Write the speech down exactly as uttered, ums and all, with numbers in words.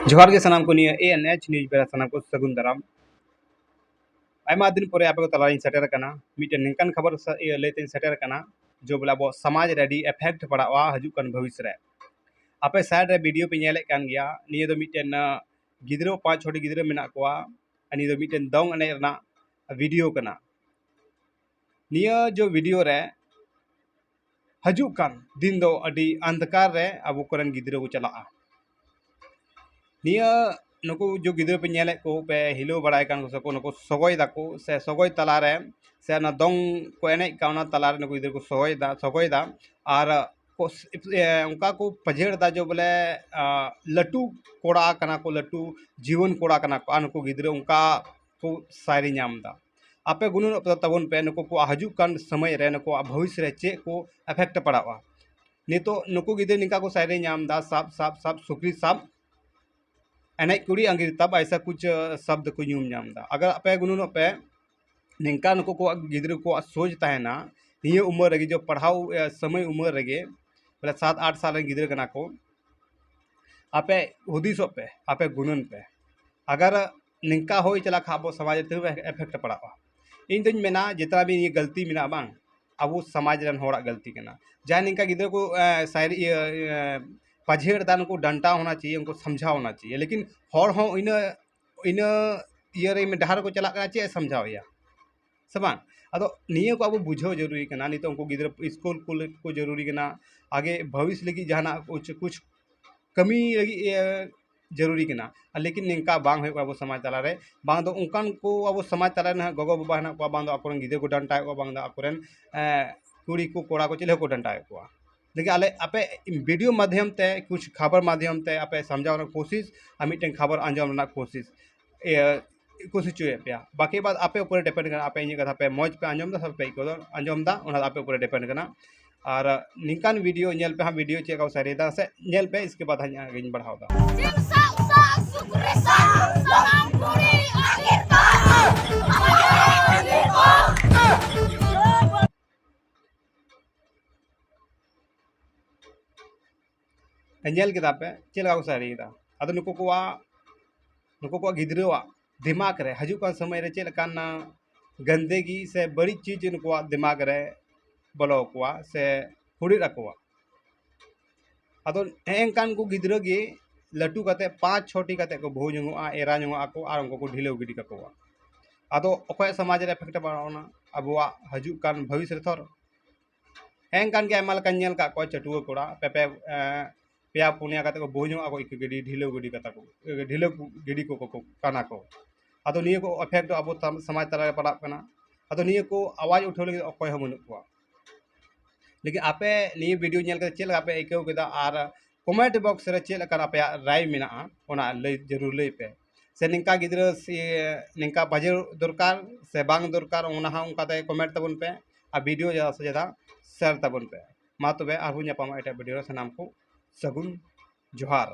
ᱡᱚᱦᱟᱨ ᱜᱮ ᱥᱟᱱᱟᱢ ᱠᱚ, ᱱᱤᱭᱟᱹ A N H news ᱵᱮᱲᱟ ᱥᱟᱱᱟᱢ ᱠᱚ ᱥᱟᱹᱜᱩᱱ ᱫᱟᱨᱟᱢ᱾ ᱟᱭᱢᱟ ᱫᱤᱱ ᱯᱚᱨᱮ ᱟᱯᱮ ᱠᱚ ᱛᱟᱞᱟᱨᱤᱧ ᱥᱮᱴᱮᱨ ᱟᱠᱟᱱᱟ, ᱢᱤᱫᱴᱮᱱ ᱱᱤᱝᱠᱟᱱ ᱠᱷᱚᱵᱚᱨ ᱥᱟ-, ᱤᱭᱟᱹ ᱞᱟᱹᱭᱛᱮᱧ ᱥᱮᱴᱮᱨ ᱟᱠᱟᱱᱟ, ᱡᱮ ᱵᱚᱞᱮ ᱟᱵᱚ ᱥᱚᱢᱟᱡᱽ ᱨᱮ ᱟᱹᱰᱤ effect ᱯᱟᱲᱟᱜᱼᱟ ᱦᱤᱡᱩᱜ ᱠᱟᱱ ᱵᱷᱚᱵᱤᱥ ᱨᱮ᱾ ᱟᱯᱮ side ᱨᱮ video ᱯᱮ ᱧᱮᱞᱮᱫ ᱠᱟᱱ ᱜᱮᱭᱟ, ᱱᱤᱭᱟᱹ ᱫᱚ ᱢᱤᱫᱴᱮᱱ, ᱟᱸ, ᱜᱤᱫᱽᱨᱟᱹ, ᱯᱟᱸᱪ ᱪᱷᱚᱴᱤ ᱜᱤᱫᱽᱨᱟᱹ ᱢᱮᱱᱟᱜ ᱠᱚᱣᱟ, ᱟᱨ ᱱᱤᱭᱟᱹ ᱫᱚ ᱢᱤᱫᱴᱮᱱ ᱫᱚᱝ ᱮᱱᱮᱡ ᱨᱮᱱᱟᱜ video ᱠᱟᱱᱟ᱾ ᱱᱤᱭᱟᱹ ᱡᱚ video ᱨᱮ ᱦᱤᱡᱩᱜ ᱠᱟᱱ ᱫᱤᱱ ᱫᱚ ᱟᱹᱰᱤ ᱟᱱᱫᱷᱠᱟᱨ ᱨᱮ ᱟᱵᱚ ᱠᱚᱨᱮᱱ ᱜᱤᱫᱽᱨᱟᱹ ᱠᱚ ᱪᱟᱞᱟᱜᱼᱟ᱾ ᱱᱤᱭᱟᱹ ᱱᱩᱠᱩ ᱡᱚ ᱜᱤᱫᱽᱨᱟᱹ ᱯᱮ ᱧᱮᱞᱮᱫ ᱠᱚ, ᱯᱮ ᱦᱤᱞᱟᱹᱣ ᱵᱟᱲᱟᱭ ᱠᱟᱱ ᱠᱚ ᱥᱮ ᱠᱚ, ᱱᱩᱠᱩ ᱥᱚᱜᱚᱭ ᱫᱟᱠᱚ ᱥᱮ ᱥᱚᱜᱚᱭ ᱛᱟᱞᱟᱨᱮ ᱥᱮ ᱚᱱᱟ ᱫᱚᱝ ᱠᱚ ᱮᱱᱮᱡ ᱠᱟᱱ, ᱚᱱᱟ ᱛᱟᱞᱟᱨᱮ ᱱᱩᱠᱩ ᱜᱤᱫᱽᱨᱟᱹ ᱠᱚ ᱥᱚᱜᱚᱭ ᱫᱟ, ᱥᱚᱜᱚᱭ ᱫᱟ᱾ ᱟᱨ ᱠᱚ ᱥ-, ᱮ, ᱚᱱᱠᱟ ᱠᱚ ᱯᱟᱡᱷᱮᱲ ᱫᱟ ᱡᱮ ᱵᱚᱞᱮ, ᱟ, ᱞᱟᱹᱴᱩ ᱠᱚᱲᱟ ᱠᱟᱱᱟ ᱠᱚ, ᱞᱟᱹᱴᱩ ᱡᱤᱣᱟᱹᱱ ᱠᱚᱲᱟ ᱠᱟᱱᱟ ᱠᱚ, ᱟᱨ ᱱᱩᱠᱩ ᱜᱤᱫᱽᱨᱟᱹ ᱚᱱᱠᱟ ᱠᱚ ᱥᱟᱭᱨᱤ ᱧᱟᱢ ᱫᱟ᱾ ᱟᱯᱮ ᱜᱩᱱᱟᱹᱱᱚᱜ ᱛᱟᱵᱚᱱ ᱯᱮ, ᱱᱩᱠᱩ ᱠᱚᱣᱟᱜ ᱦᱤᱡᱩᱜ ᱠᱟᱱ ᱥᱚᱢᱚᱭ ᱨᱮ ᱱᱩᱠᱩᱣᱟᱜ ᱵᱷᱚᱵᱤᱥ ᱨᱮ ᱪᱮᱫ ᱠᱚ effect ᱯᱟᱲᱟᱜᱼᱟ᱾ ᱱᱤᱛᱚᱜ ᱱᱩᱠᱩ ᱜᱤᱫᱽᱨᱟᱹ ᱱᱤᱝᱠᱟ ᱠᱚ ᱥᱟᱭᱨᱤ ᱧᱟᱢ ᱫᱟ, ᱥᱟᱵ ᱥᱟᱵ ᱥᱟᱵ ᱥᱩᱠᱨᱤ ᱥᱟᱵ ᱮᱱᱮᱡ ᱠᱩᱲᱤ ᱟᱸᱜᱤᱨ ᱛᱟᱵ ᱟᱭᱥᱟ ᱠᱩᱪ ᱥᱟᱵᱫ ᱠᱚ ᱧᱩᱢ ᱧᱟᱢ ᱫᱟ᱾ ᱟᱜᱟᱨ ᱟᱯᱮ ᱜᱩᱱᱟᱹᱱᱚᱜ ᱯᱮ, ᱱᱤᱝᱠᱟ ᱱᱩᱠᱩ ᱠᱚᱣᱟᱜ ᱜᱤᱫᱽᱨᱟᱹ ᱠᱚᱣᱟᱜ ᱥᱳᱪ ᱛᱟᱦᱮᱱᱟ, ᱱᱤᱭᱟᱹ ᱩᱢᱮᱨ ᱨᱮᱜᱮ ᱡᱚᱵ ᱯᱟᱲᱦᱟᱣ, ᱮ, ᱥᱚᱢᱚᱭ ᱩᱢᱮᱨ ᱨᱮᱜᱮ, ᱵᱚᱞᱮ ᱥᱟᱛ ᱟᱴ ᱥᱟᱞ ᱨᱮᱱ ᱜᱤᱫᱽᱨᱟᱹ ᱠᱟᱱᱟ ᱠᱚ, ᱟᱯᱮ ᱦᱩᱫᱤᱥᱚᱜ ᱯᱮ, ᱟᱯᱮ ᱜᱩᱱᱟᱹᱱ ᱯᱮ᱾ ᱟᱜᱟᱨ ᱱᱤᱝᱠᱟ ᱦᱩᱭ ᱪᱟᱞᱟᱜ ᱠᱷᱟᱱ ᱟᱵᱚ ᱥᱚᱢᱟᱡᱽ ᱨᱮ ᱛᱤᱱᱟᱹᱜ effect ᱯᱟᱲᱟᱜᱼᱟ᱾ ᱤᱧ ᱫᱚᱧ ᱢᱮᱱᱟ ᱡᱮᱛᱱᱟ ᱵᱤ ᱱᱤᱭᱟᱹ ᱜᱟᱹᱞᱛᱤ ᱢᱮᱱᱟᱜᱼᱟ ᱵᱟᱝ, ᱟᱵᱚ ᱥᱚᱢᱟᱡᱽ ᱨᱮᱱ ᱦᱚᱲᱟᱜ ᱜᱟᱹᱞᱛᱤ ᱠᱟᱱᱟ᱾ ᱡᱟᱦᱟᱸᱭ ᱱᱤᱝᱠᱟ ᱜᱤᱫᱽᱨᱟᱹ ᱠᱚ, ᱮ, ᱥᱟᱭᱨᱤ, ᱤᱭᱟᱹ, ᱤᱭᱟᱹ, ᱯᱟᱡᱷᱮᱲ ᱫᱟ, ᱱᱩᱠᱩ ᱰᱟᱱᱴᱟ ᱦᱳᱱᱟ ᱪᱟᱦᱤᱭᱮ, ᱩᱱᱠᱩ ᱥᱟᱢᱡᱷᱟᱣ ᱦᱳᱱᱟ ᱪᱟᱦᱤᱭᱮ, ᱞᱮᱠᱤᱱ ᱦᱚᱲ ᱦᱚᱸ ᱤᱱᱟᱹ, ᱤᱱᱟᱹ ᱤᱭᱟᱹ ᱨᱮ ᱰᱟᱦᱟᱨ ᱠᱚ ᱪᱟᱞᱟᱜ ᱠᱟᱱᱟ, ᱪᱮᱫ ᱮ ᱥᱟᱢᱡᱷᱟᱣ ᱮᱭᱟ? ᱥᱮ ᱵᱟᱝ? ᱟᱫᱚ ᱱᱤᱭᱟᱹ ᱠᱚ ᱟᱵᱚ ᱵᱩᱡᱷᱟᱹᱣ ᱡᱚᱨᱩᱨᱤ ᱠᱟᱱᱟ᱾ ᱱᱤᱛᱚᱜ ᱩᱱᱠᱩ ᱜᱤᱫᱽᱨᱟᱹ ᱥᱠᱩᱞ ᱠᱩᱞ ᱠᱚ ᱡᱚᱨᱩᱨᱤ ᱠᱟᱱᱟ, ᱟᱜᱮ ᱵᱷᱚᱵᱤᱥ ᱞᱟᱹᱜᱤᱫ ᱡᱟᱦᱟᱱᱟᱜ ᱠᱩᱪ, ᱠᱩᱪ ᱠᱟᱹᱢᱤ ᱞᱟᱹᱜᱤᱫ, ᱮ, ᱡᱚᱨᱩᱨᱤ ᱠᱟᱱᱟ᱾ ᱟᱨ ᱞᱮᱠᱤᱱ ᱱᱤᱝᱠᱟ ᱵᱟᱝ ᱦᱩᱭᱩᱜ ᱠᱟᱱᱟ ᱟᱵᱚ ᱥᱚᱢᱟᱡᱽ ᱛᱟᱞᱟᱨᱮ᱾ ᱵᱟᱝ ᱫᱚ ᱚᱱᱠᱟᱱ ᱠᱚ ᱟᱵᱚ ᱥᱚᱢᱟᱡᱽ ᱛᱟᱞᱟᱨᱮ ᱱᱟᱦᱟᱜ ᱜᱚᱜᱚ ᱵᱟᱵᱟ ᱦᱮᱱᱟᱜ ᱠᱚᱣᱟ, ᱵᱟᱝ ᱫᱚ ᱟᱠᱚᱨᱮᱱ ᱜᱤᱫᱽᱨᱟᱹ ᱠᱚ ᱰᱟᱱᱴᱟᱭᱮᱫ ᱠᱚᱣᱟ, ᱵᱟᱝ ᱫᱚ ᱟᱠᱚᱨᱮᱱ, ᱮ, ᱠᱩᱲᱤ ᱠᱚ ᱠᱚᱲᱟ ᱠᱚ ᱪᱤᱞᱤ ᱦᱚᱸᱠᱚ ᱰᱟᱱᱴᱟᱭᱮᱫ ᱠᱚᱣᱟ᱾ ᱞᱮᱠᱤᱱ ᱟᱞᱮ ᱟᱯᱮ video ᱢᱟᱫᱷᱭᱚᱢ ᱛᱮ, ᱠᱩᱪ ᱠᱷᱚᱵᱚᱨ ᱢᱟᱫᱷᱭᱚᱢ ᱛᱮ ᱟᱯᱮ ᱥᱟᱢᱡᱷᱟᱣ ᱨᱮᱱᱟᱜ ᱠᱳᱥᱤᱥ ᱟᱨ ᱢᱤᱫᱴᱮᱱ ᱠᱷᱚᱵᱚᱨ ᱟᱸᱡᱚᱢ ᱨᱮᱱᱟᱜ ᱠᱳᱥᱤᱥ, ᱤᱭᱟᱹ, ᱠᱳᱥᱤᱥ ᱦᱚᱪᱚᱭᱮᱫ ᱯᱮᱭᱟ᱾ ᱵᱟᱠᱤ ᱵᱟᱫ ᱟᱯᱮ ᱩᱯᱚᱨᱮ depend ᱠᱟᱱᱟ, ᱟᱯᱮ ᱤᱧᱟᱹᱜ ᱠᱟᱛᱷᱟ ᱯᱮ ᱢᱚᱡᱽ ᱯᱮ ᱟᱸᱡᱚᱢ ᱫᱟ ᱥᱮ ᱯᱮ ᱟᱹᱭᱠᱟᱹᱣ ᱫᱟ, ᱟᱸᱡᱚᱢ ᱫᱟ, ᱚᱱᱟ ᱫᱚ ᱟᱯᱮ ᱩᱯᱚᱨᱮ depend ᱠᱟᱱᱟ᱾ ᱟᱨ ᱱᱤᱝᱠᱟᱱ video ᱧᱮᱞ ᱯᱮ ᱦᱟᱸᱜ, video ᱪᱮᱫ ᱞᱮᱠᱟ ᱠᱚ ᱥᱟᱭᱨᱤᱭᱮᱫᱟ ᱥᱮ ᱧᱮᱞ ᱯᱮ, ᱤᱥᱠᱮ ᱵᱟᱫ ᱦᱟᱸᱜ ᱤᱧ ᱵᱟᱲᱦᱟᱣ ᱫᱟ᱾ ᱥᱤᱢ ᱥᱟᱵ ᱥᱟᱵ ᱥᱩᱠᱨᱤ ᱥᱟᱵ ᱥᱟᱱᱟᱢ ᱠᱩᱲᱤ ᱟᱹᱰᱤ ᱛᱟᱵ᱾ ᱧᱮᱞ ᱠᱮᱫᱟ ᱯᱮ ᱪᱮᱫ ᱞᱮᱠᱟ ᱠᱚ ᱥᱟᱭᱨᱤᱭᱮᱫᱟ? ᱟᱫᱚ ᱱᱩᱠᱩ ᱠᱚᱣᱟᱜ ᱱᱩᱠᱩ ᱠᱚᱣᱟᱜ ᱜᱤᱫᱽᱨᱟᱹᱣᱟᱜ ᱫᱤᱢᱟᱜᱽ ᱨᱮ ᱦᱤᱡᱩᱜ ᱠᱟᱱ ᱥᱚᱢᱚᱭ ᱨᱮ ᱪᱮᱫ ᱞᱮᱠᱟᱱ ᱜᱟᱱᱫᱮᱜᱤ ᱥᱮ ᱵᱟᱹᱲᱤᱡ ᱪᱤᱡᱽ ᱱᱩᱠᱩᱣᱟᱜ ᱫᱤᱢᱟᱜᱽ ᱨᱮ ᱵᱚᱞᱚ ᱟᱠᱚᱣᱟ ᱥᱮ ᱦᱩᱲᱤᱫ ᱟᱠᱚᱣᱟ᱾ ᱟᱫᱚ ᱦᱮᱸ ᱚᱱᱠᱟᱱ ᱠᱚ ᱜᱤᱫᱽᱨᱟᱹ ᱜᱮ ᱞᱟᱹᱴᱩ ᱠᱟᱛᱮ ᱯᱟᱸᱪ ᱪᱷᱚᱴᱤ ᱠᱟᱛᱮ ᱠᱚ ᱵᱟᱹᱦᱩ ᱡᱚᱝᱚᱜᱼᱟ, ᱮᱨᱟ ᱡᱚᱝᱚᱜᱼᱟ ᱠᱚ, ᱟᱨ ᱩᱱᱠᱩ ᱠᱚ ᱰᱷᱤᱞᱟᱹᱣ ᱜᱤᱰᱤ ᱠᱟᱠᱚᱣᱟ᱾ ᱟᱫᱚ ᱚᱠᱚᱭᱟᱜ ᱥᱚᱢᱟᱡᱽ ᱨᱮ ᱮᱯᱷᱮᱠᱴ ᱯᱟᱲᱟᱜ ᱠᱟᱱᱟ? ᱟᱵᱚᱣᱟᱜ ᱦᱤᱡᱩᱜ ᱠᱟᱱ ᱵᱷᱚᱵᱤᱥ ᱨᱮ ᱛᱷᱚᱨ᱾ ᱦᱮᱸ ᱚᱱᱠᱟᱱ ᱜᱮ ᱟᱭᱢᱟ ᱞᱮᱠᱟᱧ ᱧᱮᱞ ᱟᱠᱟᱫ ᱠᱚᱣᱟ, ᱪᱟᱹᱴᱩᱣᱟᱹ ᱠᱚᱲᱟ ᱯᱮ ᱯᱮ ᱮᱸ, ᱯᱮᱭᱟ ᱯᱩᱱᱭᱟ ᱠᱟᱛᱮ ᱠᱚ ᱵᱟᱹᱦᱩ ᱡᱚᱝᱚᱜᱼᱟ ᱠᱚ, ᱤᱠᱟᱹ ᱜᱤᱰᱤ ᱰᱷᱤᱞᱟᱹᱣ ᱜᱤᱰᱤ ᱠᱟᱛᱟ ᱠᱚ, ᱰᱷᱤᱞᱟᱹᱣ ᱜᱤᱰᱤ ᱠᱚ ᱠᱚ ᱠᱟᱱᱟ ᱠᱚ᱾ ᱟᱫᱚ ᱱᱤᱭᱟᱹ ᱠᱚ ᱮᱯᱷᱮᱠᱴ ᱫᱚ ᱟᱵᱚ ᱛᱟᱢ-, ᱥᱚᱢᱟᱡᱽ ᱛᱟᱞᱟ ᱨᱮ ᱯᱟᱲᱟᱜ ᱠᱟᱱᱟ᱾ ᱟᱫᱚ ᱱᱤᱭᱟᱹ ᱠᱚ ᱟᱣᱟᱡᱽ ᱩᱴᱷᱟᱹᱣ ᱞᱟᱹᱜᱤᱫ ᱚᱠᱚᱭ ᱦᱚᱸ ᱵᱟᱹᱱᱩᱜ ᱠᱚᱣᱟ᱾ ᱞᱮᱠᱤᱱ ᱟᱯᱮ ᱱᱤᱭᱟᱹ ᱵᱷᱤᱰᱤᱭᱳ ᱧᱮᱞ ᱠᱟᱛᱮ ᱪᱮᱫ ᱞᱮᱠᱟ ᱯᱮ ᱟᱹᱭᱠᱟᱹᱣ ᱠᱮᱫᱟ ᱟᱨ ᱠᱚᱢᱮᱱᱴ ᱵᱚᱠᱥ ᱨᱮ ᱪᱮᱫ ᱞᱮᱠᱟᱱ ᱟᱯᱮᱭᱟᱜ ᱨᱟᱭ ᱢᱮᱱᱟᱜᱼᱟ, ᱚᱱᱟ ᱞᱟᱹᱭ, ᱡᱟᱹᱨᱩᱲ ᱞᱟᱹᱭ ᱯᱮ᱾ ᱥᱮ ᱱᱤᱝᱠᱟ ᱜᱤᱫᱽᱨᱟᱹ ᱥᱮ ᱱᱤᱝᱠᱟ ᱵᱟᱡᱮ ᱫᱚᱨᱠᱟᱨ ᱥᱮ ᱵᱟᱝ ᱫᱚᱨᱠᱟᱨ, ᱚᱱᱟ ᱦᱚᱸ ᱚᱱᱠᱟᱛᱮ ᱠᱚᱢᱮᱱᱴ ᱛᱟᱵᱚᱱ ᱯᱮ ᱟᱨ ᱵᱷᱤᱰᱤᱭᱳ ᱡᱟᱫᱟ ᱥᱮ ᱡᱟᱫᱟ ᱥᱮᱭᱟᱨ ᱛᱟᱵᱚᱱ ᱯᱮ᱾ ᱢᱟ ᱛᱚᱵᱮ ᱟᱨᱦᱚᱸ ᱧᱟᱯᱟᱢᱟ ᱮᱴᱟᱜ ᱵᱷᱤᱰᱤᱭᱳ ᱨᱮ᱾ ᱥᱟᱱᱟᱢ ᱠᱚ ᱥᱟᱹᱜᱩᱱ ᱡᱚᱦᱟᱨ᱾